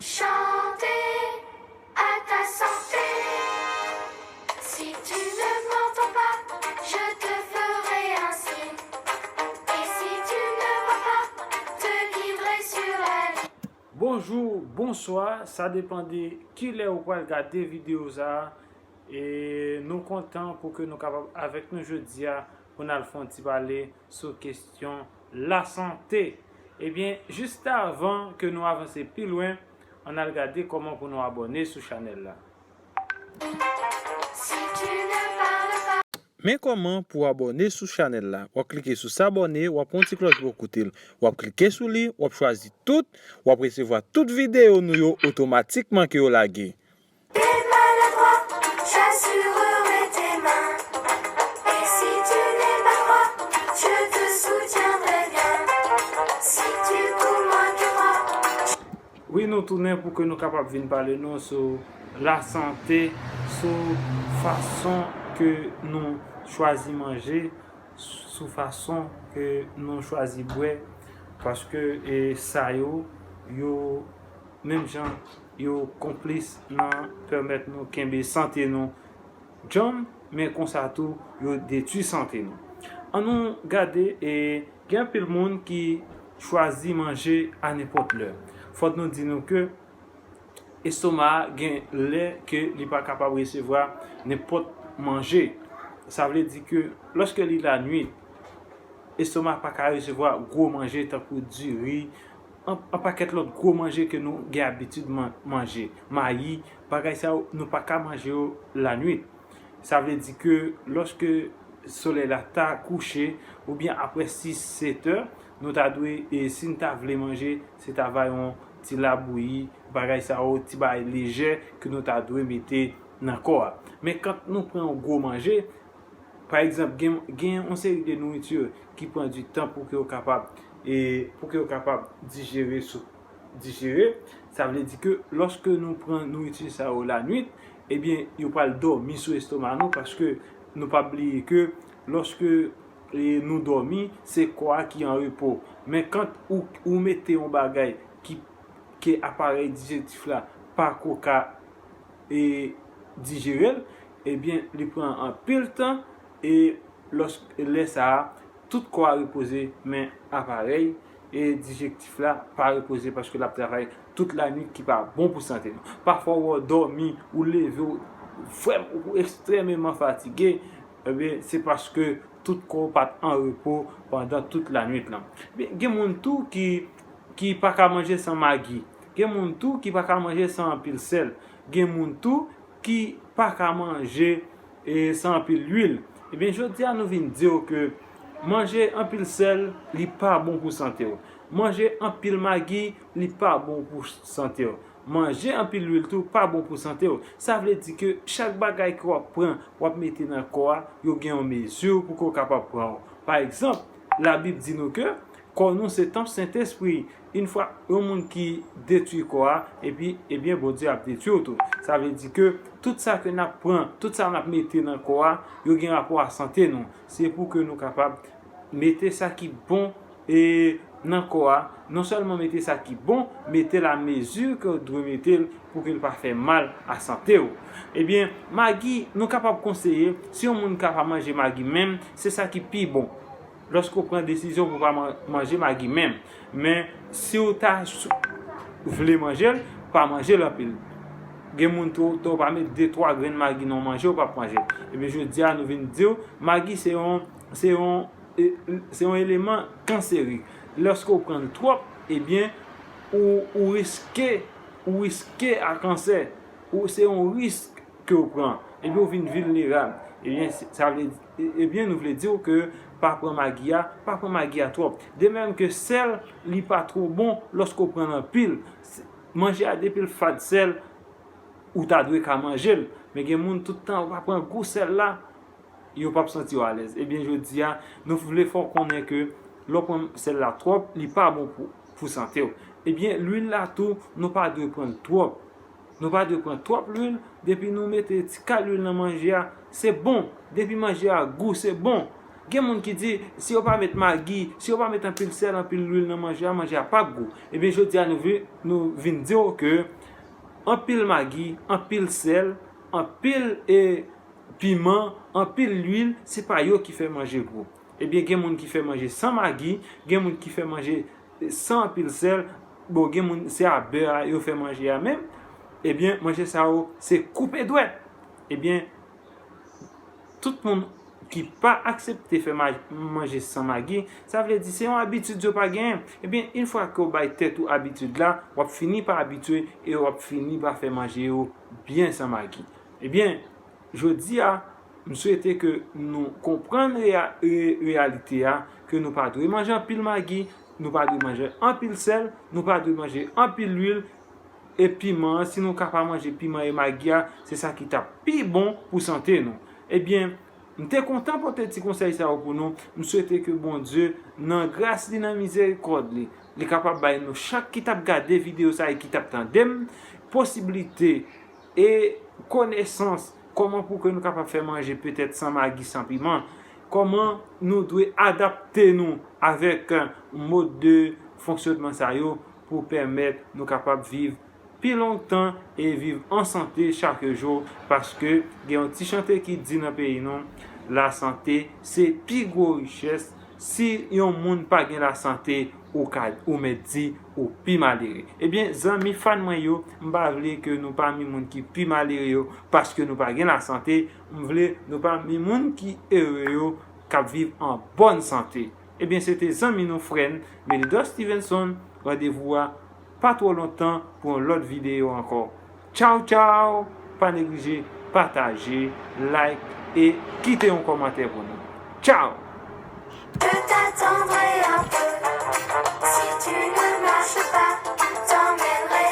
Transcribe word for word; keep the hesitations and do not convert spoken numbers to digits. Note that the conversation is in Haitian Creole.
Chanter à ta santé. Si tu ne m'entends pas, je te ferai un signe. Et si tu ne vois pas, te guiderai sur la ligne. Bonjou, bonswa, sa depann de kilè ou pral gade videyo sa a. E nou kontan pou ke nou kapab avèk nou jodi a pou n al fè yon ti pale sou kesyon lasante. Ebyen, jis avan ke nou avanse pi lwen, ann al gade kòman pou nou abòne sou chanèl la. Si tu ne parles pas. Men kòman pou abòne sou chanèl la. W ap klike sou sabòne, w ap pran ti klòch bò kote l. W ap klike sou li, w ap chwazi tout, w ap resevwa tout videyo nou yo otomatikman ke yo lage. T'es maladroit, j'assurerai tes mains. Et si tu n'es pas droit, je te soutiendrai bien. Si tu cours moins que moi. Wi, nou tounen pou ke nou kapab vin pale nou sou lasante, sou fason ke nou chwazi manje, sou fason ke nou chwazi bwè, paske, e, sa yo, yo, menm jan, yo konplis nan pèmèt nou kenbe sante nou djanm, men konsa tou, yo detwi sante nou. Ann nou gade, e, gen anpil moun ki chwazi manje a nenpòt lè. Fòk nou di nou ke estoma a gen lè ke li pa kapab resevwa nenpòt manje. Sa vle di ke lòske li lannuit, estoma a pa ka resevwa gwo manje tankou diri, an, an pakèt lòt gwo manje ke nou gen abitid man-, manje. Mayi, bagay sa yo, nou pa ka manje yo lannuit. Sa vle di ke lòske solèy la ta kouche, oubyen apre sis, sèt è, nou ta dwe, e, si n ta vle manje, se ta va yon ti labouyi, bagay sa yo, ti bagay lejè ke nou ta dwe mete nan kò a. Men kan nou pran yon gwo manje, pa egzanp, gen, gen yon seri de nouriti ki pran di tan pou ke yo kapab, e, pou ke yo kapab dijere sou, dijere. Sa vle di ke lòske nou pran nouriti sa yo lannuit, ebyen, yo pral dòmi sou estoma nou, paske nou pa bliye ke lòske, e, nou dòmi, se kò a ki an repo. Men kan ou, ou mete yon bagay ki, ke aparèy dijestif la pa ko ka, e, dijere l, ebyen, li pran anpil tan, e lòs-, lè sa a, tout kò a repoze, men aparèy, e, dijestif la pa repoze paske l ap travay tout lannuit ki pa bon pou sante nou. Pafwa ou dòmi, ou leve, ou vrèm-, ou ekstrèmeman fatige, ebyen, se paske tout kò w pa t an repo pandan tout lannuit lan. Men gen moun tou ki, ki pa ka manje san magi. Gen moun tou ki pa ka manje san anpil sèl. Gen moun tou ki pa ka manje, e, san anpil lwil. Ebyen, jodi a nou vin di w ke manje anpil sèl, li pa bon pou sante w. Manje anpil magi, li pa bon pou sante w. Manje anpil lwil tou pa bon pou sante w. Sa vle di ke chak bagay ke w ap pran, w ap mete nan kò a, yo gen yon mezi pou ke w kapab pran yo. Pa egzanp, Labib di nou ke kò nou se tanp Sentespri. Yon fwa yon moun ki detwi kò a, epi, ebyen, Bondye ap detwi w tou. Sa vle di ke tout sa ke n ap pran, tout sa n ap mete nan kò a, yo gen rapò a sante nou. Se pou ke nou kapab mete sa ki bon, e, nan kò a, non sèlman mete sa ki bon, mete l a mezi ke w dwe mete l pou ke l pa fè mal a sante w. Ebyen, magi, nou kapab konseye, si yon moun ka pa manje magi menm, se sa ki pi bon. Lòske w pran desizyon pou pa man-, manje magi menm. Men, si w ta s-, vle manje l, pa manje l anpil. Gen moun tou, tou w pa met de, twa grenn magi nan yon manje, w p ap manje l. Ebyen, jodi a, nou vin di w, magi se yon, se yon, e, se yon eleman kanserik. Lòske w pran l twòp, ebyen, ou, ou riske, ou riske a kansè. Ou, se yon risk ke w pran, ebyen, ou vin vilnerab. Ebyen, se, sa vle, e, ebyen, nou vle di w ke pa pran magi a, pa pran magi a twòp. De menm ke sèl, li pa twò bon lòske w pran l anpil. Se, manje a, depi l fad sèl, ou ta dwe ka manje l. Men gen moun, tout tan, ou pa pran gou sèl la, yo p ap santi yo alèz. Ebyen, jodi a, nou vle fè w konnen ke lè w pran sèl la twòp, li pa bon pou, pou sante w. Ebyen, lwil la tou, nou pa dwe pran l twòp. Nou pa dwe pran twòp lwil. Depi nou mete ti kal lwil nan manje a, se bon. Depi manje a gou, se bon. Gen moun ki di, si yo pa met magi, si yo pa met anpil sèl, anpil lwil nan manje a, manje a p ap gou. Ebyen, jodi a, nou vin, nou vin di w ke anpil magi, anpil sèl, anpil, e, piman, anpil lwil, se pa yo ki fè manje gou. Ebyen, gen moun ki fè manje san magi, gen moun ki fè manje san anpil sèl, bon, gen moun se a bè a yo fè manje a menm. Ebyen, manje sa yo, se koupe dwèt. Ebyen, tout moun ki pa aksepte fè ma-, manje san magi, sa vle di se yon abitid yo pa genyen. Ebyen, yon fwa ke w bay tèt ou abitid la, w ap fini pa abitye e w ap fini pa fè manje yo byen san magi. Ebyen, jodi a, m swete ke nou konprann reya-, re-, reyalite a, ke nou pa dwe manje anpil magi, nou pa dwe manje anpil sèl, nou pa dwe manje anpil lwil, e piman an, si nou ka pa manje piman e magi a, se sa ki t ap pi bon pou sante nou. Ebyen, m te kontan pote ti konsèy sa yo pou nou. M swete ke Bondye, nan gras li, nan mizerikòd li, li kapab bay nou chak ki t ap gade videyo sa e ki t ap tande m, posiblite e konesans kòman pou ke nou kapab fè manje petèt san magi, san piman, kòman nou dwe adapte nou avèk, euh, mòd de fonksyònman sa yo pou pèmèt nou kapab viv pi lontan e viv an sante chak jou, paske gen yon ti chante ki di nan peyi nou, lasante se pi gwo richès. Si yon moun pa gen lasante, ou ka, ou mèt di ou pi malere. Ebyen, zanmi fan mwen yo, m pa vle ke nou pami moun ki pi malere yo paske nou pa gen lasante. M vle nou pami moun ki ere yo, k ap viv an bòn sante. Ebyen, se te zanmi nou, frè n, Melidor Stevenson. Randevou a pa twò lontan pou yon lòt videyo ankò. Tchaw, tchaw! Pa neglije pataje, like e kite yon kòmantè pou nou. Tchaw! Je t'attendrai un peu si tu ne marches pas.